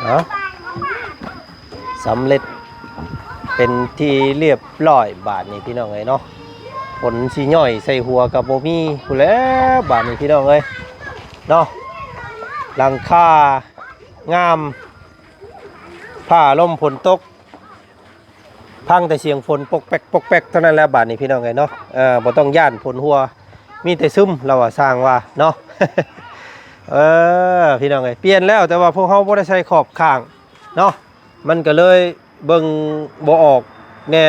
ເນາະ ສຳເລັດເປັນທີ່ລຽບຮ້ອຍບາດນີ້ພີ່ນ້ອງເອີຍເນາະ. ຝົນຊິຍ້ອຍໃສ່ຫົວກໍບໍ່ມີພຸ້ນແຫຼ້ວບາດນີ້ພີ່ນ້ອງເອີຍເນາະ. ຫຼັງຄາງາມ ຟ້າລົມຝົນຕົກ ຟັງແຕ່ສຽງຝົນປົກແປັກ ປົກແປັກເທົ່ານັ້ນແຫຼະບາດນີ້ພີ່ນ້ອງເອີຍເນາະ. ເອີ ບໍ່ຕ້ອງຢ້ານຝົນຫົວ ມີແຕ່ຊຶມ ລາວວ່າ ຊ່າງວ່າເນາະ. ເອີ ພີ່ນ້ອງເອີຍ ປ່ຽນແລ້ວ ແຕ່ວ່າພວກເຮົາບໍ່ໄດ້ໃສ່ຂອບຂ້າງເນາະ ມັນກໍເລີຍເບິ່ງບໍ່ອອກແດ່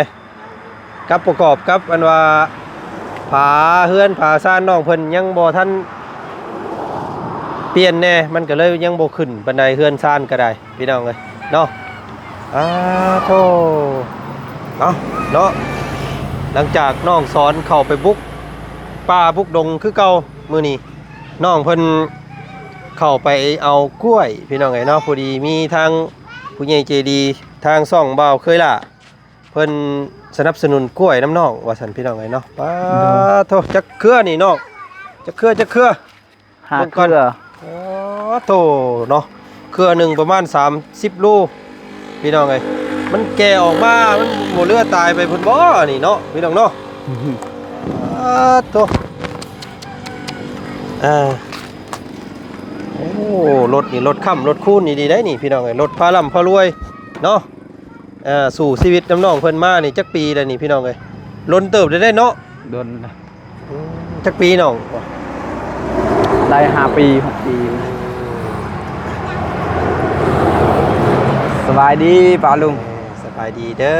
ກັບປະກອບກັບອັນວ່າ ຝາເຮືອນຝາຊານນ້ອງເພິ່ນຍັງບໍ່ທັນປ່ຽນແດ່ ມັນກໍເລີຍຍັງບໍ່ຂຶ້ນປານໃດ ເຮືອນຊານກໍໄດ້ ພີ່ນ້ອງເອີຍເນາະ. ອາໂທ ເອົາເນາະ ຫຼັງຈາກນ້ອງສອນເຂົ້າໄປບຸກປ່າບຸກດົງຄືເກົ່າ ມື້ນີ້ນ້ອງເພິ່ນເຂົ້າໄປເອົາກ້ວຍ ພີ່ນ້ອງເອີຍເນາະ. ພໍດີມີທາງຜູ້ໃຫຍ່ໃຈດີ ທາງຊ່ອງບ່າວເຄີຍຫຼ້າ ເພິ່ນສະໜັບສະໜູນກ້ວຍນຳນ້ອງວ່າຊັ້ນ ພີ່ນ້ອງເອີຍເນາະ. ປາໂທ ຈັກເຄືອນີ້ນ້ອງ ຈັກເຄືອ ຈັກເຄືອ? ຫ້າເຄືອ. ໂອ້ໂທເນາະ ເຄືອໜຶ່ງປະມານສາມສິບໂລ ພີ່ນ້ອງເອີຍ. ມັນແກ່ອອກມາ ມັນບໍ່ເຫຼືອຕາຍໄປພຸ້ນບໍ່ ອັນນີ້ເນາະ ພີ່ນ້ອງເນາະ. ອືຮຶ ອາໂທ ອ່າ ໂອ້ ລົດນີ້ລົດຄ້ຳລົດຄູນນີ້ດີໄດ໋ນີ້ ພີ່ນ້ອງເອີຍ ລົດພາລ່ຳພາລວຍເນາະ. ເອີ ສູ້ຊີວິດນຳນ້ອງເພິ່ນມານີ້ຈັກປີແລ້ວນີ້ ພີ່ນ້ອງເອີຍ? ດົນເຕີບແລ້ວເນາະ. ດົນນະ. ອືມ ຈັກປີນ້ອງ? ໄດ້ຫ້າປີ ຫົກປີ. ສະບາຍດີປ້າລຸງ. ເອີ ສະບາຍດີເດີ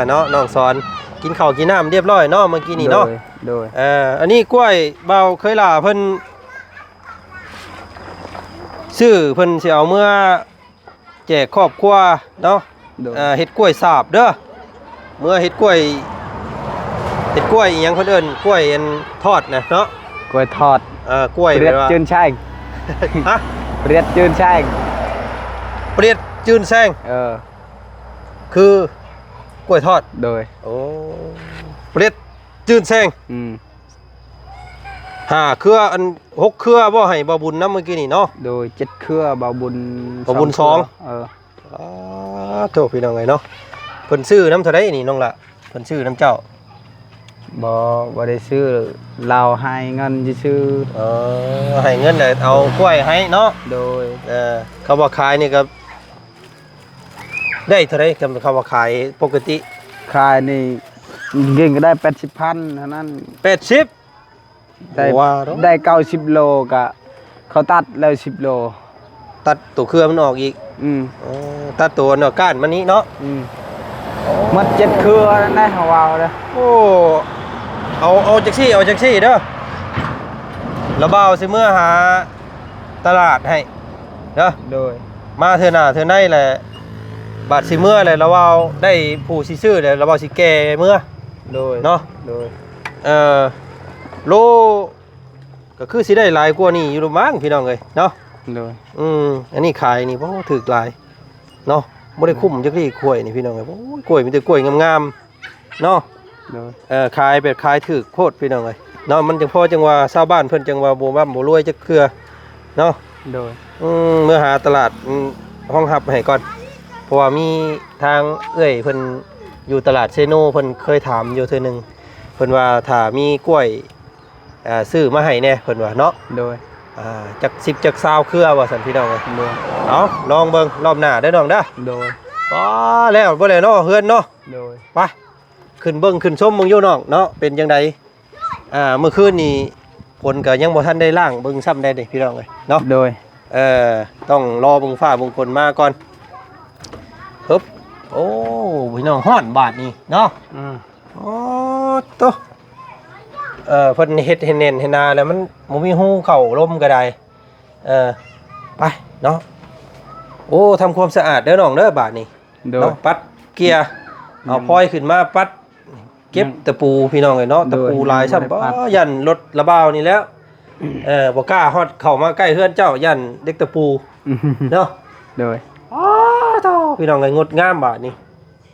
ເນາະ ນ້ອງສອນ ກິນເຂົ້າກິນນ້ຳຮຽບຮ້ອຍເນາະ ເມື່ອກີ້ນີ້ເນາະ. ໂດຍ ໂດຍ. ເອີ ອັນນີ້ກ້ວຍບ່າວເຄີຍຫຼ້າເພິ່ນຊື້ ເພິ່ນຊິເອົາເມືອ ແຈກຄອບຄົວເນາະ. ໂດຍ. ເຮັດກ້ວຍສາບເດີ ເມືອເຮັດກ້ວຍ ເຮັດກ້ວຍອີ່ຫຍັງເພິ່ນເອີ້ນ ກ້ວຍອັນທອດນະເນາະ. ກ້ວຍທອດ. ເອີ ກ້ວຍ ປຽດ ແບບວ່າ ຈືນແຊງ. ຮະ? ປຽດ ຈືນແຊງ. ປຽດ ຈືນແຊງ. ເອີ ຄືກ້ວຍທອດ. ໂດຍ. ໂອ້ ປຽດ ຈືນແຊງ. ອືມ ຫ້າເຄືອ ອັນ ຫົກເຄືອບໍ່ ໃຫ້ບ່າວບຸນນຳເມື່ອກີ້ນີ້ເນາະ. ໂດຍ ເຈັດເຄືອ ບ່າວບຸນ ບ່າວບຸນສອງ. ສອງເຄືອ. ເອີ ອາໂທ ພີ່ນ້ອງເອີຍເນາະ ເພິ່ນຊື້ນຳເທົ່າໃດນີ້ນ້ອງຫຼ້າ? ເພິ່ນຊື້ນຳເຈົ້າ? ບໍ່ ບໍ່ໄດ້ຊື້ ລາວໃຫ້ເງິນຊື່ໆ. ເອີ ໃຫ້ເງິນແລ້ວເອົາກ້ວຍໃຫ້ເນາະ. ໂດຍ. ເອີ ຄຳວ່າຂາຍນີ້ກໍ ໄດ້ເທົ່າໃດ ຄຳ ຄຳວ່າຂາຍປົກກະຕິ? ຂາຍນີ້ເກັ່ງກໍໄດ້ແປດສິບພັນເທົ່ານັ້ນ. ແປດສິບ? ໄດ້ ບໍ່ວ່າດອກ ໄດ້ເກົ້າສິບໂລ ກະເຂົາຕັດແລ້ວສິບໂລ. ຕັດໂຕເຄືອມັນອອກອີກ? ອືມ. ອໍ ຕັດໂຕອັນວ່າກ້ານມັນນີ້ເນາະ? ອືມ. ໂອ້ ໝົດເຈັດເຄືອນັ້ນແຫຼະ ເຮົາເວົ້າເດີ. ໂອ້ ເອົາ ເອົາຈັ່ງຊີ້ ເອົາຈັ່ງຊີ້ເດີ ລະບ່າວຊິເມືອຫາຕະຫຼາດໃຫ້ເດີ. ໂດຍ. ມາເທື່ອໜ້າເທື່ອໃນແຫຼະ ບາດຊິເມືອແຫຼະ ລະບ່າວໄດ້ຜູ້ຊິຊື້ແຫຼະ ລະບ່າວຊິແກ່ເມືອ. ໂດຍ. ເນາະ? ໂດຍ. ເອີ ໂລ ກໍຄືຊິໄດ້ຫຼາຍກວ່ານີ້ຢູ່ລະມັ້ງ ພີ່ນ້ອງເອີຍເນາະ. ໂດຍ. ອືມ ອັນນີ້ຂາຍນີ້ ໂອ້ ຖືກຫຼາຍເນາະ ບໍ່ໄດ້ຄຸ້ມຈັກດີ້ກ້ວຍນີ້ ພີ່ນ້ອງເອີຍ. ໂອ້ຍ ກ້ວຍມີແຕ່ກ້ວຍງາມໆເນາະ. ໂດຍ. ເອີ ຂາຍແບບຂາຍຖືກໂພດ ພີ່ນ້ອງເອີຍເນາະ ມັນຈັ່ງພໍຈັ່ງວ່າຊາວບ້ານເພິ່ນຈັ່ງວ່າບໍ່ຮ່ຳບໍ່ລວຍຈັກເທື່ອເນາະ. ໂດຍ. ອືມ ເມືອຫາຕະຫຼາດ ອືມ ຮອງຮັບໃຫ້ກ່ອນ ເພາະວ່າມີທາງເອື້ອຍເພິ່ນຢູ່ຕະຫຼາດເຊໂນ ເພິ່ນເຄີຍຖາມຢູ່ເທື່ອໜຶ່ງ ເພິ່ນວ່າຖ້າມີກ້ວຍ ອ່າ ຊື້ມາໃຫ້ແດ່ ເພິ່ນວ່າເນາະ. ໂດຍ. ອ່າ ຈັກສິບຈັກຊາວເຄືອວ່າຊັ້ນ ພີ່ນ້ອງເອີຍ. ໂດຍ. ເອົາ ລອງເບິ່ງລອບໜ້າເດີນ້ອງເດີ. ໂດຍ. ອໍ ແລ້ວບໍ່ແລ້ວເນາະ ເຮືອນເນາະ. ໂດຍ. ໄປ ຂຶ້ນເບິ່ງຂຶ້ນຊົມເບິ່ງຢູ່ນ້ອງເນາະ ເປັນຈັ່ງໃດ? ອ່າ ມື້ຄືນນີ້ຝົນກໍຍັງບໍ່ທັນໄດ້ລ້າງເບິ່ງຊ້ຳໃດເດ້ ພີ່ນ້ອງເອີຍເນາະ. ໂດຍ. ເອີ ຕ້ອງລໍເບິ່ງຟ້າເບິ່ງຝົນມາກ່ອນ. ຮຶບ ໂອ້ ພີ່ນ້ອງ ຮ້ອນບາດນີ້ເນາະ. ອືມ. ໂອ້ໂຕ ເອີ ເພິ່ນເຮັດໃຫ້ແໜ້ນໃຫ້ໜາແລ້ວ ມັນບໍ່ມີຮູເຂົ້າລົມກໍໄດ້. ເອີ ໄປເນາະ. ໂອ້ ທຳຄວາມສະອາດເດີນ້ອງເດີບາດນີ້. ໂດຍ. ເນາະ ປັດເກຍ ອືມ ເອົາພອຍຂຶ້ນມາປັດ ເກັບ ອືມ ຕະປູ ພີ່ນ້ອງເອີຍເນາະ. ໂດຍ. ຕະປູຫຼາຍຊ້ຳ ຍັງບໍ່ໄດ້ປັດ ບໍ່ ຢ້ານລົດລະບ່າວນີ້ແຫຼະ. ເອີ ບໍ່ກ້າຮອດເຂົ້າມາໃກ້ເຮືອນເຈົ້າ ຢ້ານເດັກຕະປູ ອືມ ເນາະ. ໂດຍ. ອ້າໂທ້ ພີ່ນ້ອງເອີຍ ງົດງາມບາດນີ້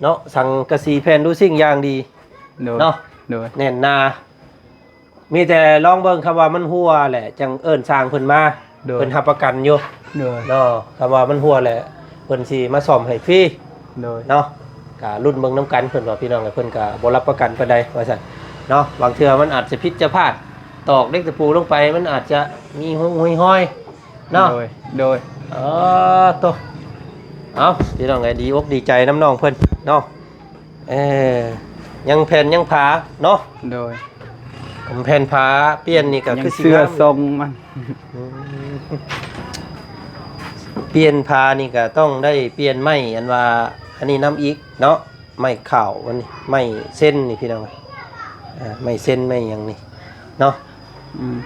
ເນາະ ສັງກະສີແຜ່ນດູຊິງຢ່າງດີ ໂດຍ ເນາະ. ໂດຍ. ແໜ້ນໜາ ມີແຕ່ລອງເບິ່ງ ຄຳວ່າມັນຮົ່ວແຫຼະ ຈັ່ງເອີ້ນຊ່າງເພິ່ນມາ. ໂດຍ. ເພິ່ນຮັບປະກັນຢູ່. ໂດຍ. ເນາະ ຄຳວ່າມັນຮົ່ວແຫຼະ ເພິ່ນຊິມາສ້ອມໃຫ້ຟຣີ ໂດຍ ເນາະ. ກະລຸ້ນເບິ່ງນຳກັນ ເພິ່ນວ່າພີ່ນ້ອງເອີຍ ເພິ່ນກະບໍ່ຮັບປະກັນປານໃດວ່າຊັ້ນເນາະ. ບາງເທື່ອມັນອາດຈະຜິດຈະພາດ ຕອກເຫຼັກຕະປູລົງໄປ ມັນອາດຈະມີຮູມີຮອຍເນາະ. ໂດຍ ໂດຍ ເອີ ໂຕ ເອົາ ພີ່ນ້ອງເອີຍ ດີອົກດີໃຈນຳນ້ອງເພິ່ນເນາະ. ເອີ ຍັງແຜ່ນຍັງຝາເນາະ. ໂດຍ ແຜ່ນຝາປ່ຽນນີ້ກໍຄືຊິງາມ ເຊື່ອຊົງມັນ. ອືມ ປ່ຽນຝານີ້ກໍຕ້ອງໄດ້ປ່ຽນໄມ້ ອັນວ່າ ອັນນີ້ນຳອີກເນາະ. ໄມ້ຂາວ ອັນນີ້ໄມ້ເຊັນນີ້ພີ່ນ້ອງ ອ່າ ໄມ້ເຊັນໄມ້ຫຍັງນີ້ເນາະ. ອືມ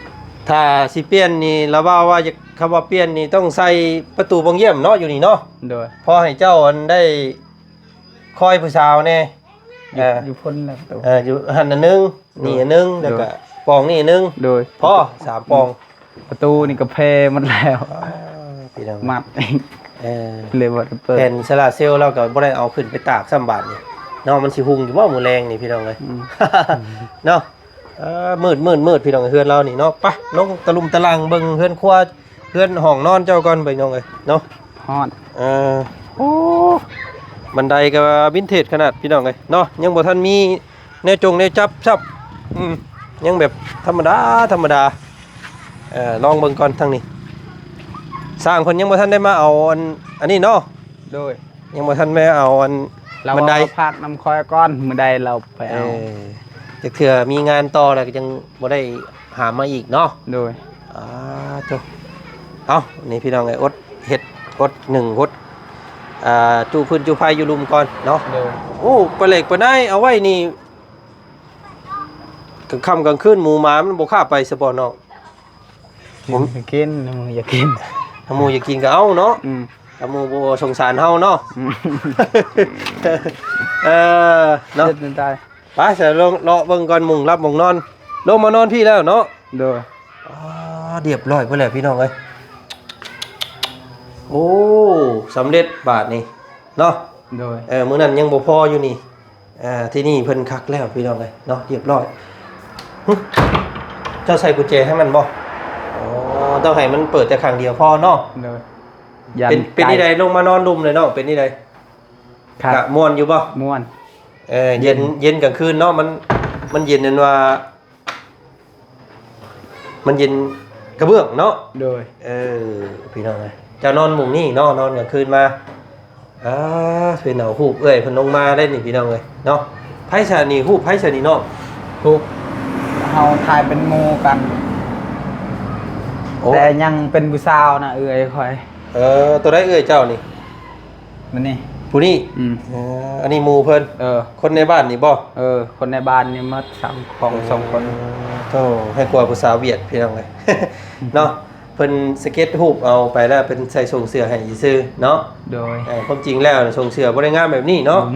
ຖ້າຊິປ່ຽນນີ້ລະເວົ້າວ່າ ຄຳວ່າປ່ຽນນີ້ຕ້ອງໃສ່ປະຕູບ່ອງຢ້ຽມເນາະ ຢູ່ນີ້ເນາະ. ໂດຍ ພໍໃຫ້ເຈົ້າອັນໄດ້ ຄອຍຜູ້ສາວແດ່. ຢູ່ ເອີ ຢູ່ພຸ້ນແຫຼະປະຕູ ເອີ ຢູ່ຫັ້ນອັນໜຶ່ງ ໂດຍ ນີ້ອັນໜຶ່ງ ແລ້ວກໍ ໂດຍ ປ່ອງນີ້ອັນໜຶ່ງ. ໂດຍ ພໍສາມປ່ອງ. ປະຕູນີ້ກໍແພໝົດແລ້ວ. ອ່າ ພີ່ນ້ອງ ມັດ ເອີ ເລີຍບໍ່ໄດ້ເປີດ. ແຜ່ນໂຊລາເຊວລາວກໍບໍ່ໄດ້ເອົາຂຶ້ນໄປຕາກຊ້ຳບາດນີ້ເນາະ. ມັນຊິຮຸ່ງຢູ່ບໍ່ມື້ແລງນີ້ ພີ່ນ້ອງເອີຍ ອືມ ເນາະ. ເອີ ມືດໆໆ ພີ່ນ້ອງ ເຮືອນລາວນີ້ເນາະ. ໄປ ລົງຕະລຸມຕະລັງເບິ່ງເຮືອນຄົວ ເຮືອນຫ້ອງນອນເຈົ້າກ່ອນ ພີ່ນ້ອງເອີຍເນາະ. ຮອດ ເອີ ໂອ້ ບັນໄດກໍວິນເທດຂະໜາດ ພີ່ນ້ອງເອີຍເນາະ. ຍັງບໍ່ທັນມີແນວຈົງແນວຈັບຊ້ຳ ອືມ ຍັງແບບທຳມະດາ ທຳມະດາ. ເອີ ລອງເບິ່ງກ່ອນທາງນີ້ ຊ່າງເພິ່ນຍັງບໍ່ທັນໄດ້ມາເອົາອັນ ອັນນີ້ເນາະ. ໂດຍ ຍັງບໍ່ທັນແມ່ເອົາອັນ ລາວ ບັນໄດ ວ່າພັກນຳຂ້ອຍກ່ອນ ມື້ໃດລາວໄປເອົາ. ເອີ ຈັກເທື່ອມີງານຕໍ່ແລ້ວກໍຍັງບໍ່ໄດ້ຫາມາອີກເນາະ. ໂດຍ ອ່າ ໂຕ ເອົາ ນີ້ພີ່ນ້ອງເອີຍ ອົດເຮັດ ອົດໜຶ່ງ ອົດ ອ່າ ຈຸຟືນຈຸໄຟຢູ່ລຸ່ມກ່ອນເນາະ. ໂດຍ ໂອ້ ປາເຫຼັກປານາຍເອົາໄວ້ນີ້ ກາງຄ່ຳກາງຄືນໝູໝາມັນບໍ່ຄາບໄປຊະບໍ່ນ້ອງ? ກິນກໍກິນ ໝູຢາກກິນ ຖ້າໝູຢາກກິນກໍເອົາເນາະ. ອືມ ຖ້າໝູບໍ່ສົງສານເຮົາເນາະ. ອືມ ເອີ ເນາະ ເຮັດໄດ້. ໄປ ສະ ລອງເລາະເບິ່ງກ່ອນ ມຸງຫຼັບມຸງນອນ ລົງມານອນພີ້ແລ້ວເນາະ. ໂດຍ ອ່າ ຮຽບຮ້ອຍພຸ້ນແຫຼະ ພີ່ນ້ອງເອີຍ. ໂອ້ ສຳເລັດບາດນີ້ເນາະ. ໂດຍ ເອີ ມື້ນັ້ນຍັງບໍ່ພໍຢູ່ນີ້. ອ່າ ທີ່ນີ້ເພິ່ນຄັກແລ້ວ ພີ່ນ້ອງເອີຍເນາະ ຮຽບຮ້ອຍ. ຫຶ ເຈົ້າໃສ່ກຸນແຈໃຫ້ມັນບໍ່? ອໍ ຕ້ອງໃຫ້ມັນເປີດແຕ່ຂ້າງດຽວພໍເນາະ. ໂດຍ ຢ້ານ ເປັນ ເປັນ ໄກ່ ຈັ່ງໃດ ລົງມານອນລຸ່ມເລີຍນ້ອງ ເປັນຈັ່ງໃດ? ຄັກ ກະມ່ວນຢູ່ບໍ່? ມ່ວນ. ເອີ ເຢັນ ເຢັນ ເຢັນກາງຄືນເນາະ ມັນ ມັນເຢັນ ອັນວ່າ ມັນເຢັນກະເບື້ອງເນາະ. ໂດຍ ເອີ ພີ່ນ້ອງເອີຍ ເຈົ້ານອນມຸງນີ້ເນາະ ນອນກາງຄືນມາ. ອ່າ ເພິ່ນເອົາຮູບເອື້ອຍເພິ່ນລົງມາໄດ້ນີ້ ພີ່ນ້ອງເອີຍເນາະ. ໃຜຊະນີ້ ຮູບໃຜຊະນີ້ນ້ອງ? ຮູບເຮົາຖ່າຍເປັນໝູ່ກັນ. ໂອ້ ແຕ່ຍັງເປັນຜູ້ສາວນະ ເອື້ອຍຂ້ອຍ. ເອີ ໂຕໃດເອື້ອຍເຈົ້ານີ້? ມັນນີ້ ຜູ້ນີ້? ອືມ ເອີ ອັນນີ້ໝູ່ເພິ່ນ. ເອີ ຄົນໃນບ້ານນີ້ບໍ່? ເອີ ຄົນໃນບ້ານນີ້ໝົດສາມ ຂອງສອງຄົນ. ເອີ ໂທ້ ໃຫ້ກວ່າຜູ້ສາວຫວຽດ ພີ່ນ້ອງເອີຍເນາະ. ເພິ່ນສະເກັດຮູບເອົາໄປແລ້ວ ເພິ່ນໃສ່ຊົງເສື້ອໃຫ້ຊື່ໆເນາະ. ໂດຍ ເອີ ຄວາມຈິງແລ້ວຊົງເສື້ອບໍ່ໄດ້ງາມແບບນີ້ເນາະ. ອືມ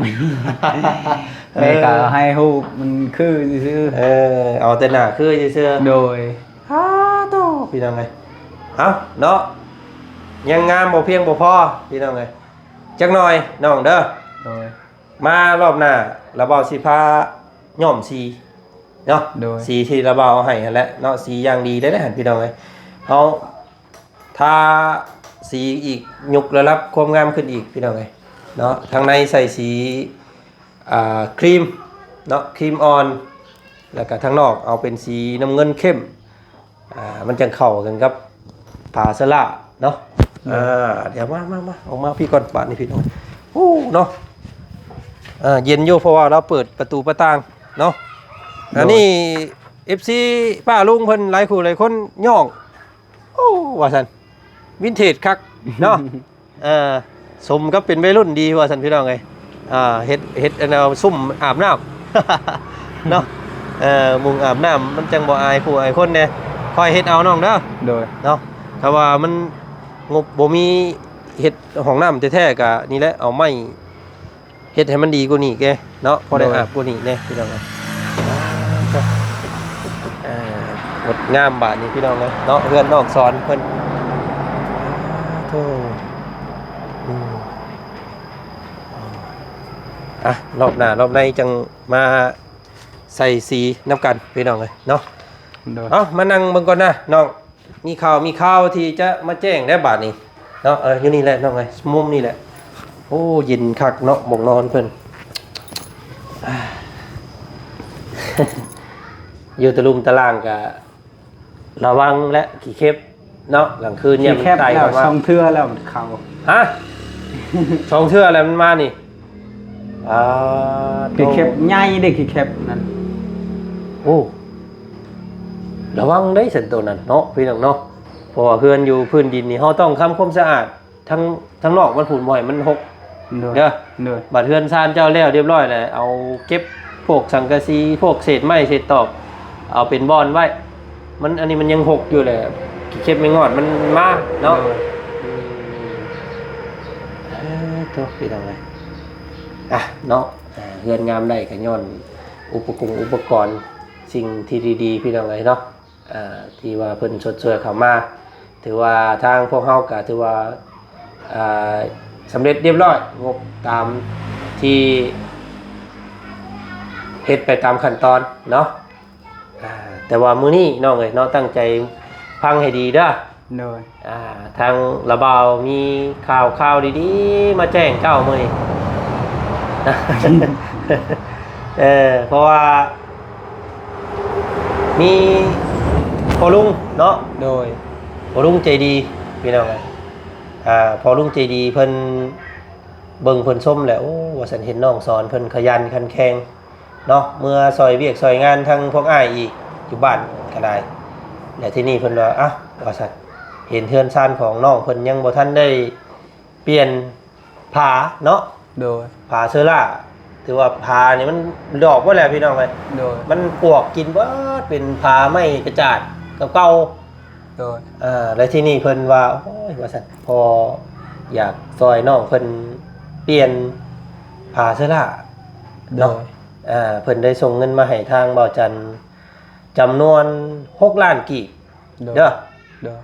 ແມ່ກໍໃຫ້ຮູບມັນຄືຊື່ໆ. ເອີ ເອົາແຕ່ໜ້າຄືຊື່ໆ. ໂດຍ ອ້າ ໂທ້ ພີ່ນ້ອງເອີຍ ເອົ້າເນາະ ຍັງງາມບໍ່ພຽງບໍ່ພໍ ພີ່ນ້ອງເອີຍ. ຈັກໜ່ອຍນ້ອງເດີ. ໂດຍ ມາລອບໜ້າລະບ່າວຊິພາຍ້ອມສີເນາະ. ໂດຍ ສີທີ່ລະບ່າວເອົາໃຫ້ຫັ້ນແຫຼະເນາະ ສີຢ່າງດີເດ້ຫັ້ນ ພີ່ນ້ອງເອີຍ. ເຮົາທາສີອີກ ຍົກລະດັບຄວາມງາມຂຶ້ນອີກ ພີ່ນ້ອງເອີຍເນາະ. ທາງໃນໃສ່ສີ ອ່າ ຄຣີມເນາະ ຄຣີມອ່ອນ ແລ້ວກະທາງນອກເອົາເປັນສີນ້ຳເງິນເຂັ້ມ. ອ່າ ມັນຈັ່ງເຂົ້າກັນກັບຜ້າເຊື້ອລາເນາະ. ໂດຍ ອ່າ ດຽວມາ ມາ ມາ ອອກມາພີ້ກ່ອນບາດນີ້ ພີ່ນ້ອງ. ໂອ້ ເນາະ ເອີ ເຢັນຢູ່ ເພາະວ່າລາວເປີດປະຕູປະຕ່າງເນາະ. ໂດຍ ອັນນີ້ ເອັຟຊີ ປ້າລຸງເພິ່ນຫຼາຍຄູ່ຫຼາຍຄົນຍ້ອງ ໂອ້ ວ່າຊັ້ນ ວິນເທດຄັກເນາະ. ເອີ ສົມກັບເປັນໄວລຸ້ນດີວ່າຊັ້ນ ພີ່ນ້ອງເອີຍ. ອ່າ ເຮັດ ເຮັດອັນນ່າ ຊຸມອາບນ້ຳເນາະ. ເອີ ມຸງອາບນ້ຳມັນຈັ່ງບໍ່ອາຍຜູ້ອາຍຄົນແດ່. ຄ່ອຍເຮັດເອົານ້ອງເດີ. ໂດຍ ເນາະ ຖ້າວ່າມັນງົບບໍ່ມີເຮັດຫ້ອງນ້ຳແທ້ໆ ກະນີ້ແຫຼະ ເອົາໄມ້ ເຮັດໃຫ້ມັນດີກວ່ານີ້ແກເນາະ ພໍໄດ້ ໂດຍ ອາບກວ່ານີ້ແດ່ ພີ່ນ້ອງເອີຍ. ອ່າ ງົດງາມບາດນີ້ ພີ່ນ້ອງເອີຍເນາະ ເຮືອນນ້ອງສອນເພິ່ນ. ໂອ້ ອືມ ອ່ະ ລອບໜ້າລອບໃນຈັ່ງມາໃສ່ສີນຳກັນ ພີ່ນ້ອງເອີຍເນາະ. ໂດຍ ເອົາ ມານັ່ງເບິ່ງກ່ອນນະນ້ອງ. ມີຂ່າວ ມີຂ່າວທີ່ຈະມາແຈ້ງແດ່ບາດນີ້ເນາະ. ເອີ ຢູ່ນີ້ແຫຼະນ້ອງເອີຍ ມຸມນີ້ແຫຼະ ໂອ້ ເຢັນຄັກເນາະ ໝ່ອງນອນເພິ່ນ ຢູ່ຕະລຸ່ມຕະລ່າງກະລະວັງແຫຼະ ຂີ້ເຂັບເນາະ ກາງຄືນຍາມມັນໄຕ່ເຂົ້າມາ ສອງເທື່ອແລ້ວມັນເຂົ້າ ຮະ ສອງເທື່ອແລ້ວມັນມານີ້ ອ່າ ຂີ້ເຂັບໃຫຍ່ເດ້ ຂີ້ເຂັບນັ້ນ ໂອ້ ລະວັງເດ້ຊັ້ນໂຕນັ້ນເນາະ ພີ່ນ້ອງເນາະ ເພາະວ່າເຮືອນຢູ່ພື້ນດິນນີ້ ເຮົາຕ້ອງທຳຄວາມສະອາດ ທາງ ທາງນອກມັນພຸ້ນ ບໍ່ໃຫ້ມັນຮົກ ໂດຍ ເດີ ໂດຍ ບັດເຮືອນຊານເຈົ້າແລ້ວຮຽບຮ້ອຍແລ້ວ ເອົາເກັບພວກສັງກະສີ ພວກເສດໄມ້ເສດຕອກ ເອົາເປັນບ່ອນໄວ້ ມັນ ອັນນີ້ມັນຍັງຮົກຢູ່ແຫຼະ ຂີ້ເຂັບແມງງອດມັນມາເນາະ ໂດຍ ເອີ ໂທ້ ພີ່ນ້ອງເອີຍ ອ່ະ ເນາະ ອ່າ ເຮືອນງາມໄດ້ກໍຍ້ອນອຸປະກົງອຸປະກອນ ສິ່ງທີ່ດີໆ ພີ່ນ້ອງເອີຍເນາະ ອ່າ ທີ່ວ່າເພິ່ນຊົດຊ່ວຍເຂົ້າມາ ຖືວ່າທາງພວກເຮົາກໍຖືວ່າ ອ່າ ສຳເລັດຮຽບຮ້ອຍ ງົບຕາມທີ່ເຮັດໄປຕາມຂັ້ນຕອນເນາະ ອ່າ ແຕ່ວ່າມື້ນີ້ນ້ອງເອີຍເນາະ ຕັ້ງໃຈຟັງໃຫ້ດີເດີ ໂດຍ ອ່າ ທາງລາວບ່າວມີຂ່າວຄາວດີໆ ມາແຈ້ງເຈົ້າມື້ນີ້ ເອີ ເພາະວ່າ ມີພໍ່ລຸງເນາະ ໂດຍ ພໍ່ລຸງໃຈດີ ພີ່ນ້ອງເອີຍ ອ່າ ພໍ່ລຸງໃຈດີເພິ່ນເບິ່ງເພິ່ນຊົມແລ້ວ ໂອ້ ວ່າຊັ້ນ ເຫັນນ້ອງສອນເພິ່ນຂະຫຍັນຂັນແຂງເນາະ ເມືອຊ່ອຍວຽກຊ່ອຍງານທາງພວກອ້າຍອີກ ຢູ່ບ້ານກໍໄດ້ ແລ້ວທີນີ້ເພິ່ນວ່າ ອ່ະ ວ່າຊັ້ນ ເຫັນເຮືອນຊານຂອງນ້ອງເພິ່ນຍັງບໍ່ທັນໄດ້ປ່ຽນ ຜາເນາະ ໂດຍ ຜາເຊີລ່າ ຖືວ່າຜານີ້ມັນດອກໝົດແລ້ວພີ່ນ້ອງເອີຍ ໂດຍ ມັນປວກກິນເບິດ ເປັນຜາໄມ້ກະຈາດເກົ່າໆ ໂດຍ ເອີ ແລ້ວທີນີ້ເພິ່ນວ່າ ໂອ້ຍ ວ່າຊັ້ນ ພໍ່ຢາກຊ່ອຍນ້ອງເພິ່ນປ່ຽນຜາເຊີລ່າເນາະ ໂດຍ ເອີ ເພິ່ນໄດ້ສົ່ງເງິນມາໃຫ້ທາງບ່າວຈັນ ຈຳນວນຫົກລ້ານກີບ ໂດຍ ເດີ ໂດຍ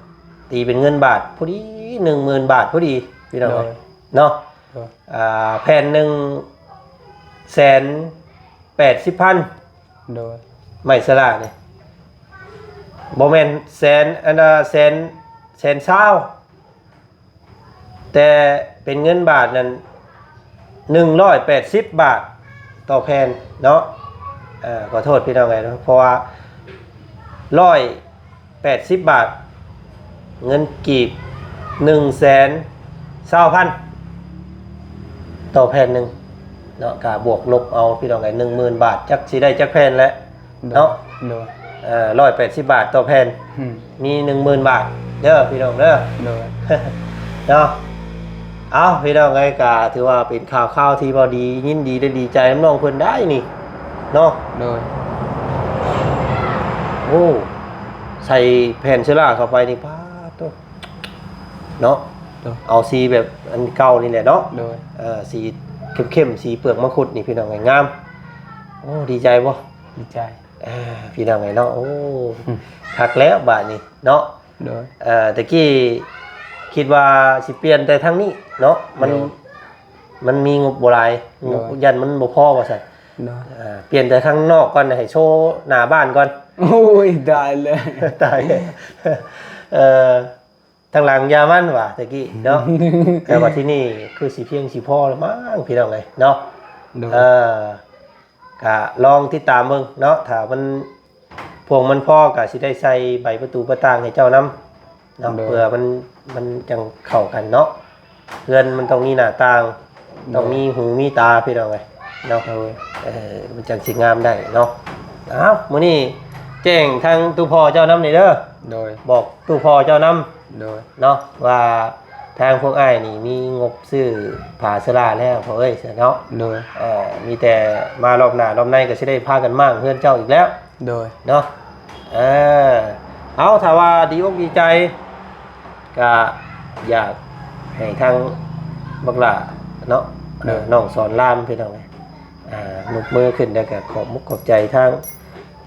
ຕີເປັນເງິນບາດພໍດີ ໜຶ່ງໝື່ນບາດພໍດີ ພີ່ນ້ອງເອີຍ ໂດຍ ເນາະ ໂດຍ ອ່າ ແຜ່ນໜຶ່ງແສນແປດສິບພັນ ໂດຍ ໄມ້ເຊີລ່ານີ້ ບໍ່ແມ່ນແສນ ອັນນ່າ ແສນ ແສນຊາວ ແຕ່ເປັນເງິນບາດນັ້ນ ໜຶ່ງຮ້ອຍແປດສິບບາດຕໍ່ແຜ່ນເນາະ ເອີ ຂໍໂທດພີ່ນ້ອງເອີຍ ເພາະວ່າ ຮ້ອຍແປດສິບບາດ ເງິນກີບ ໜຶ່ງແສນຊາວພັນ ຕໍ່ແຜ່ນໜຶ່ງເນາະ ກະບວກລົບເອົາພີ່ນ້ອງເອີຍ ໜຶ່ງໝື່ນບາດ ຈັກຊິໄດ້ຈັກແຜ່ນແຫຼະ ເນາະ ໂດຍ ເອີ ຮ້ອຍແປດສິບບາດຕໍ່ແຜ່ນ ອືມ ມີໜຶ່ງໝື່ນບາດເດີພີ່ນ້ອງເດີ ໂດຍ ເນາະ ເອົ້າ ພີ່ນ້ອງເອີຍ ກະຖືວ່າເປັນຂ່າວຄາວທີ່ວ່າດີ ຍິນດີ ແລະ ດີໃຈນຳນ້ອງເພິ່ນໄດ໋ນີ້ເນາະ ໂດຍ ໂອ້ ໃສ່ແຜ່ນເຊີລ່າເຂົ້າໄປນີ້ ປາດໂທ້ ເນາະ ໂດຍ ເອົາສີແບບອັນເກົ່ານີ້ແຫຼະເນາະ ໂດຍ ເອີ ສີເຂັ້ມໆ ສີເປືອກມັງຄຸດນີ້ ພີ່ນ້ອງເອີຍ ງາມ ໂອ້ ດີໃຈບໍ່? ດີໃຈ ເອີ ພີ່ນ້ອງເອີຍເນາະ ໂອ້ ອືມ ຄັກແລ້ວບາດນີ້ເນາະ ໂດຍ ເອີ ແຕ່ກີ້ຄິດວ່າຊິປ່ຽນແຕ່ທາງນີ້ເນາະ ມັນ ໂດຍ ມັນມີງົບບໍ່ຫຼາຍ ງົບ ໂດຍ ຢ້ານມັນບໍ່ພໍວ່າຊັ້ນ ໂດຍ ເອີ ປ່ຽນແຕ່ທາງນອກກ່ອນ ໃຫ້ໂຊໜ້າບ້ານກ່ອນ ໂອ້ຍ ຕາຍແລ້ວ ຕາຍ ເອີ ທາງຫຼັງຢ່າມັນວ່າແຕ່ກີ້ເນາະ ແຕ່ວ່າທີ່ນີ້ຄືຊິພຽງຊິພໍລະມັ້ງ ພີ່ນ້ອງເອີຍເນາະ ໂດຍ ເອີ ກະລອງຕິດຕາມເບິ່ງເນາະ ຖ້າມັນ ພວງມັນພໍກະຊິໄດ້ໃສ່ໃບປະຕູປະຕ່າງໃຫ້ເຈົ້ານຳເນາະ ໂດຍ ເພື່ອມັນ ມັນຈັ່ງເຂົ້າກັນເນາະ ເຮືອນມັນຕ້ອງມີໜ້າຕ່າງ ໂດຍ ຕ້ອງມີຫູມີຕາ ພີ່ນ້ອງເອີຍເນາະ ໂດຍ ເອີ ມັນຈັ່ງຊິງາມໄດ້ເນາະ ເອົ້າ ມື້ນີ້ແຈ້ງທາງຕູ້ພໍ່ເຈົ້ານຳນີ້ເດີ ໂດຍ ບອກຕູ້ພໍ່ເຈົ້ານຳ ໂດຍ ເນາະ ວ່າທາງພວກອ້າຍນີ້ມີງົບຊື້ຜ້າເຊີລ່າແລ້ວພໍ່ເອີຍ ເນາະ ໂດຍ ເອີ ມີແຕ່ມາລອບໜ້າລອບໃນກໍຊິໄດ້ພາກັນມ້າງເຮືອນເຈົ້າອີກແລ້ວ ໂດຍ ເນາະ ເອີ ເອົາ ຖ້າວ່າດີອົກດີໃຈ ກະຢາກໃຫ້ທາງບັກຫຼ້າເນາະ ໂດຍ ເອີ ນ້ອງສອນລາມ ພີ່ນ້ອງເອີຍ ອ່າ ຍົກມືຂຶ້ນ ແລ້ວກະຂອບມຸກຂອບໃຈທາງ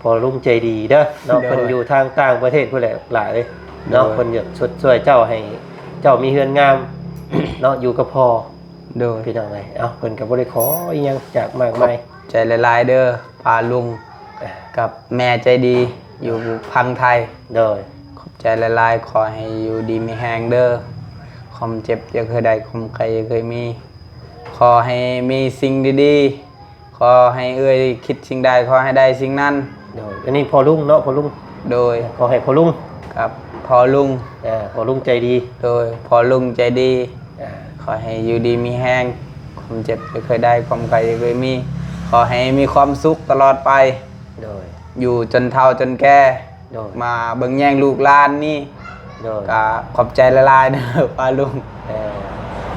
ພໍ່ລຸງໃຈດີເດີເນາະ ໂດຍ ເພິ່ນຢູ່ທາງຕ່າງປະເທດພຸ້ນແຫຼະຫຼາຍເອີຍເນາະ ໂດຍ ເພິ່ນຢາກຊົດຊ່ວຍເຈົ້າ ໃຫ້ເຈົ້າມີເຮືອນງາມເນາະ ຢູ່ກັບພໍ່ ໂດຍ ພີ່ນ້ອງເອີຍ ເອົ້າ ເພິ່ນກໍບໍ່ໄດ້ຂໍອີ່ຫຍັງຈາກມາກມາຍ ຂອບໃຈຫຼາຍໆເດີປ້າລຸງ ເອີ ກັບແມ່ໃຈດີ ຢູ່ຝັ່ງໄທ ໂດຍ ຂອບໃຈຫຼາຍໆ ຂໍໃຫ້ຢູ່ດີມີແຮງເດີ ຄວາມເຈັບຢ່າເຄີຍໄດ້ ຄວາມໄຂ້ຢ່າເຄີຍມີ ຂໍໃຫ້ມີສິ່ງດີໆ ຂໍໃຫ້ເອື້ອຍຄິດສິ່ງໃດ ຂໍໃຫ້ໄດ້ສິ່ງນັ້ນ. ໂດຍ ອັນນີ້ພໍ່ລຸງເນາະ ພໍ່ລຸງ. ໂດຍ ຂໍໃຫ້ພໍ່ລຸງ ກັບພໍ່ລຸງ ເອີ ພໍ່ລຸງໃຈດີ. ໂດຍ ພໍ່ລຸງໃຈດີ. ເອີ ຂໍໃຫ້ຢູ່ດີມີແຮງ ຄວາມເຈັບຢ່າເຄີຍໄດ້ ຄວາມໄຂ້ຢ່າເຄີຍມີ ຂໍໃຫ້ມີຄວາມສຸກຕະຫຼອດໄປ. ໂດຍ ຢູ່ຈົນເຖົ້າຈົນແກ່ ໂດຍ ມາເບິ່ງແຍງລູກຫຼານນີ້. ໂດຍ ກະຂອບໃຈຫຼາຍໆເດີປ້າລຸງ. ເອີ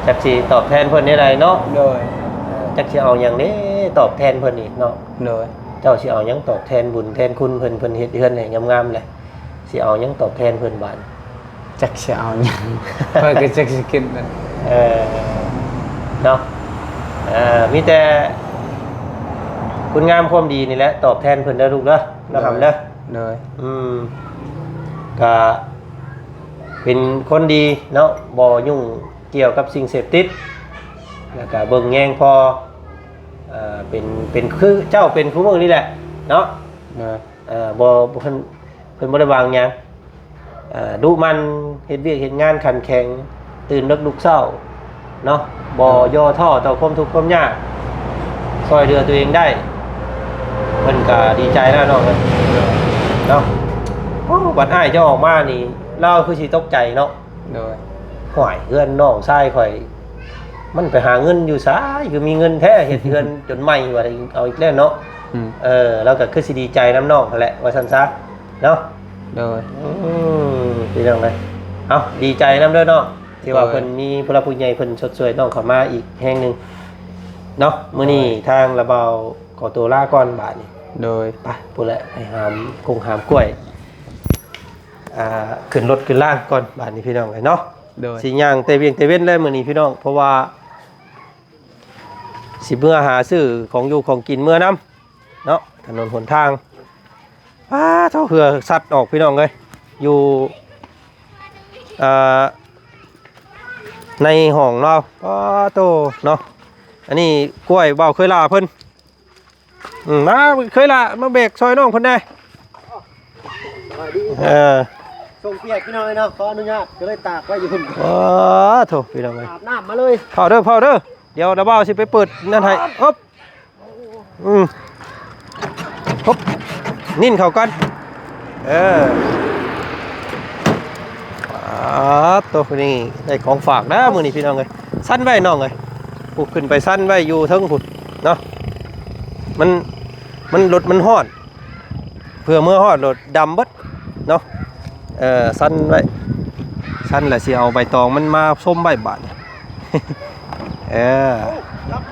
ຈັກຊິຕອບແທນເພິ່ນແນວໃດເນາະ. ໂດຍ ເອີ ຈັກຊິເອົາຫຍັງເດ້ຕອບແທນເພິ່ນອີກເນາະ. ໂດຍ ເຈົ້າຊິເອົາຫຍັງຕອບແທນບຸນແທນຄຸນເພິ່ນ ເພິ່ນເຮັດເຮືອນໃຫ້ງາມໆແຫຼະ ຊິເອົາຫຍັງຕອບແທນເພິ່ນບາດ? ຈັກຊິເອົາຫຍັງ ຂ້ອຍກໍຈັກຊິຄິດນຳ. ເອີ ເນາະ ເອີ ມີແຕ່ຄຸນງາມຄວາມດີນີ້ແຫຼະ ຕອບແທນເພິ່ນເດີລູກເດີ ນ້ອງຫຳເດີ. ໂດຍ ອືມ ກະເປັນຄົນດີເນາະ ບໍ່ຫຍຸ້ງກ່ຽວກັບສິ່ງເສບຕິດ ແລ້ວກະເບິ່ງແຍງພໍ່ ເອີ ເປັນ ເປັນຄືເຈົ້າເປັນຄູ່ມື້ນີ້ແຫຼະເນາະ. ໂດຍ ເອີ ບໍ່ ບໍ່ ເພິ່ນ ເພິ່ນບໍ່ໄດ້ຫວັງຫຍັງ ເອີ ດຸໝັ່ນ ເຮັດວຽກເຮັດງານຂັນແຂງ ຕື່ນເລິກລຸກເຊົ້າເນາະ ບໍ່ ໂດຍ ຫຍໍ້ທໍ້ຕໍ່ຄວາມທຸກຄວາມຍາກ ຊ່ອຍເຫຼືອຕົວເອງໄດ້ ເພິ່ນກໍດີໃຈແລ້ວເນາະ ເນາະ. ໂອ້ ບັດອ້າຍເຈົ້າອອກມານີ້ ລາວຄືຊິຕົກໃຈເນາະ. ໂດຍ ຫ້ວຍ ເຮືອນນ້ອງຊາຍຂ້ອຍ ມັນໄປຫາເງິນຢູ່ໃສ ຄືມີເງິນແທ້ ເຮັດເຮືອນຈົນໃໝ່ວ່າ ເອົາອີກແລ້ວເນາະ. ອືມ ເອີ ລາວກໍຄືຊິດີໃຈນຳນ້ອງຫັ້ນແຫຼະ ວ່າຊັ້ນຊະເນາະ. ໂດຍ ອືມ ພີ່ນ້ອງເອີຍ ເອົາ ດີໃຈນຳເດີນ້ອງ ທີ່ວ່າ ໂດຍ ເພິ່ນມີຜູ້ຫຼັກຜູ້ໃຫຍ່ເພິ່ນຊົດຊ່ວຍນ້ອງເຂົ້າມາອີກແຮງໜຶ່ງເນາະ. ມື້ນີ້ ໂດຍ ທາງລະເບົາຂໍຕົວລາກ່ອນບາດນີ້. ໂດຍ ໄປພຸ້ນແຫຼະ ໄປຫາມກົງຫາມກ້ວຍ ອ່າ ຂຶ້ນລົດຂຶ້ນລາງກ່ອນບາດນີ້ ພີ່ນ້ອງເອີຍເນາະ. ໂດຍ ຊິຍ່າງແຕ່ວຽງແຕ່ເວັນແລ້ວມື້ນີ້ ພີ່ນ້ອງ ເພາະວ່າຊິເມືອຫາຊື້ຂອງຢູ່ຂອງກິນເມືອນຳເນາະ. ຖະໜົນຫົນທາງ ປ້າໂທ້ ເຫື່ອສັດອອກ ພີ່ນ້ອງເອີຍ ຢູ່ ອ່າ ໃນຫ້ອງເນາະ. ປ້າໂທ້ເນາະ ອັນນີ້ກ້ວຍບ່າວເຄີຍຫຼ້າເພິ່ນ. ອືມ ມາເຄີຍຫຼ້າ ມາແບກຊ່ອຍນ້ອງເພິ່ນແດ່. ສະບາຍດີ ເອີ ສົ່ງປຽກ ພີ່ນ້ອງເອີຍເນາະ ຂໍອະນຸຍາດ ກໍເລີຍຕາກໄວ້ຢູ່ພຸ້ນ. ໂອ້ໂທ້ ພີ່ນ້ອງເອີຍ ອາບນ້ຳມາເລີຍ. ເຝົ້າເດີ ເຝົ້າເດີ ດຽວລະບ່າວຊິໄປເປີດນັ້ນໃຫ້. ອຶບ ອືມ ຮຶບ ນິ້ນເຂົ້າກ່ອນ. ເອີ ປາດໂທ້ ນີ້ໄດ້ຂອງຝາກນະມື້ນີ້ ພີ່ນ້ອງເອີຍ. ຊັ້ນໄວ້ນ້ອງເອີຍ ຜູ້ຂຶ້ນໄປຊັ້ນໄວ້ຢູ່ເທິງພຸ້ນເນາະ. ມັນ ມັນ ລົດມັນຮ້ອນ ເພື່ອເມືອຮອດໂລດດຳເບິດເນາະ. ເອີ ຊັ້ນໄວ້ ຊັ້ນແລ້ວຊິເອົາໃບຕອງມັນມາຊົມໄວ້ບາດນີ້. ເອີ ຮັບ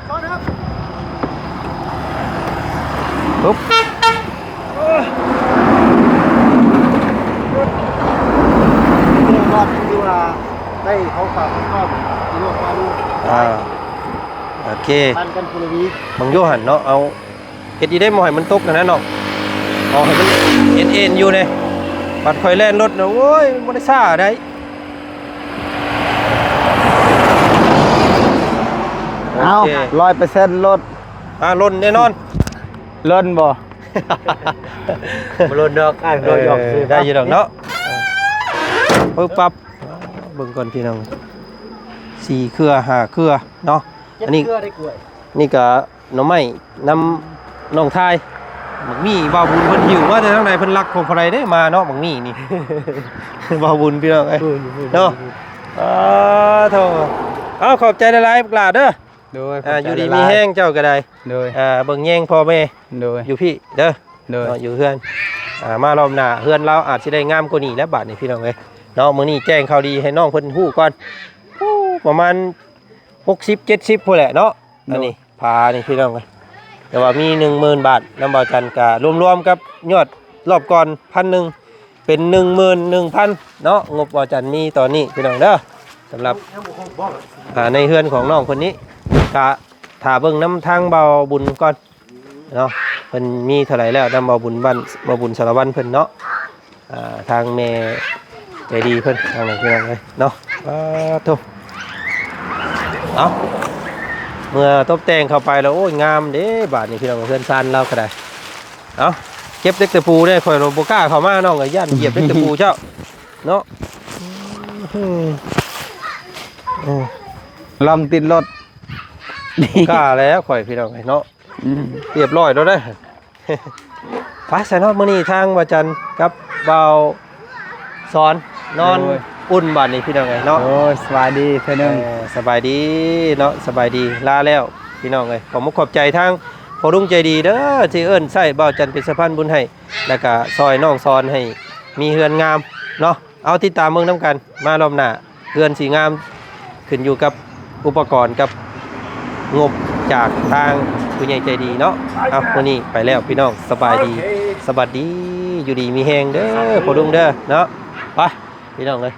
ຮຶບ ທີ່ວ່າໄດ້ເຂົາຝາກຕ້ອນ ພີ່ນ້ອງວ່າລູກ ອ່າ ໂອເຄ ປັນກັນຄົນລະວີ ເບິ່ງຢູ່ຫັ້ນເນາະ. ເອົາ ເຮັດອີ່ເດ້ ບໍ່ໃຫ້ມັນຕົກຫັ້ນນະນ້ອງ ເອົາໃຫ້ມັນເອັນໆຢູ່ເດ້. ບັດຂ້ອຍແລ່ນລົດນະ ໂອ້ຍ ມັນບໍ່ໄດ້ຊ້າໃດ. ເອົາ ໂອເຄ ຮ້ອຍເປີເຊັນລົດ ອ່າ ຫຼົ່ນແນ່ນອນ. ຫຼົ່ນບໍ່? ບໍ່ຫຼົ່ນດອກ ອ້າຍ ເອີ ເວົ້າຫຍອກຊື່ ໄດ້ຢູ່ດອກເນາະ. ປຶບປັບ ເບິ່ງກ່ອນພີ່ນ້ອງ ສີ່ເຄືອ ຫ້າເຄືອເນາະ. ອັນນີ້ ເຈັດເຄືອໄດ້ກ້ວຍ ນີ້ກະ ໜໍ່ໄມ້ນຳນ້ອງຊາຍ. ໝາກໝີ່ບ່າວບຸນເພິ່ນຫິ້ວມາແຕ່ທາງໃດ ເພິ່ນລັກຂອງໃຜເດ້ມາເນາະ ໝາກໝີ່ນີ້. ບ່າວບຸນພີ່ນ້ອງເອີຍ ເນາະ. ອ່າ ໂທ້ ເອົາ ຂອບໃຈຫຼາຍໆ ບັກຫຼ້າເດີ. ໂດຍ ອ່າ ຂອບໃຈ ຢູ່ດີມີແຮງ ຫຼາຍໆ ເຈົ້າກໍໄດ້. ໂດຍ ອ່າ ເບິ່ງແຍງພໍ່ແມ່. ໂດຍ ຢູ່ພີ້ເດີ. ໂດຍ ເນາະ ຢູ່ເຮືອນ. ອ່າ ມາລອບໜ້າເຮືອນລາວອາດຊິໄດ້ງາມກວ່ານີ້ແຫຼະບາດນີ້ ພີ່ນ້ອງເອີຍເນາະ. ມື້ນີ້ແຈ້ງຂ່າວດີໃຫ້ນ້ອງເພິ່ນຮູ້ກ່ອນ. ໂອ້ ປະມານຫົກສິບເຈັດສິບພຸ້ນແຫຼະເນາະ. ໂດຍ ອັນນີ້ ຜານີ້ພີ່ນ້ອງເອີຍ ແຕ່ວ່າມີໜຶ່ງໝື່ນບາດນຳບ່າວຈັນ ກະລວມໆກັບຍອດລອບກ່ອນພັນໜຶ່ງ ເປັນໜຶ່ງໝື່ນໜຶ່ງພັນເນາະ. ງົບບ່າວຈັນມີຕອນນີ້ພີ່ນ້ອງເດີ ສຳລັບ ອ່າ ໃນເຮືອນຂອງນ້ອງເພິ່ນນີ້ ກະຖ້າເບິ່ງນຳທາງບ່າວບຸນກ່ອນເນາະ ເພິ່ນມີເທົ່າໃດແລ້ວນຳບ່າວບຸນ ບ້ານບ່າວບຸນສາລະວັນເພິ່ນເນາະ. ອ່າ ທາງແມ່ໃຈດີເພິ່ນ ທາງນັ້ນພີ່ນ້ອງເອີຍເນາະ. ປາດໂທ້ ເອົາ ເມື່ອຕົບແຕ່ງເຂົ້າໄປແລ້ວ ໂອ້ຍ ງາມເດ້ບາດນີ້ ພີ່ນ້ອງ ເຮືອນຊານລາວກໍໄດ້. ເອົາ ເກັບເຫຼັກຕະປູເດ້ ຂ້ອຍບໍ່ກ້າເຂົ້າມາ ນ້ອງກໍຢ້ານຢຽບເຫຼັກຕະປູເຈົ້າເນາະ. ອືມ ເອີ ລອງຕິດລົດ. ບໍ່ກ້າແລ້ວຂ້ອຍພີ່ນ້ອງເອີຍເນາະ ອືມ ຮຽບຮ້ອຍແລ້ວເດ້ ໄປຊະເນາະ ມື້ນີ້ທາງບ່າວຈັນກັບບ່າວສອນນອນ ໂດຍ ອຸ່ນບາດນີ້ພີ່ນ້ອງເອີຍເນາະ ໂດຍ ສະບາຍດີເທື່ອໜຶ່ງ ເອີ ສະບາຍດີເນາະ ສະບາຍດີ ລາແລ້ວພີ່ນ້ອງເອີຍ ຂອບມຸກຂອບໃຈທາງພໍ່ລຸງໃຈດີເດີ ທີ່ເອີ້ນໃຊ້ບ່າວຈັນເປັນສະພານບຸນໃຫ້ ແລ້ວກະຊ່ອຍນ້ອງສອນໃຫ້ມີເຮືອນງາມເນາະ ເອົາຕິດຕາມເບິ່ງນຳກັນ ມາລອບໜ້າ ເຮືອນສີງາມ ຂຶ້ນຢູ່ກັບອຸປະກອນກັບງົບຈາກທາງຜູ້ໃຫຍ່ໃຈດີເນາະ ເອົາ ມື້ນີ້ໄປແລ້ວພີ່ນ້ອງ ສະບາຍດີ ສະຫວັດດີ ຢູ່ດີມີແຮງເດີ ພໍ່ລຸງເດີເນາະ ໄປພີ່ນ້ອງເອີຍ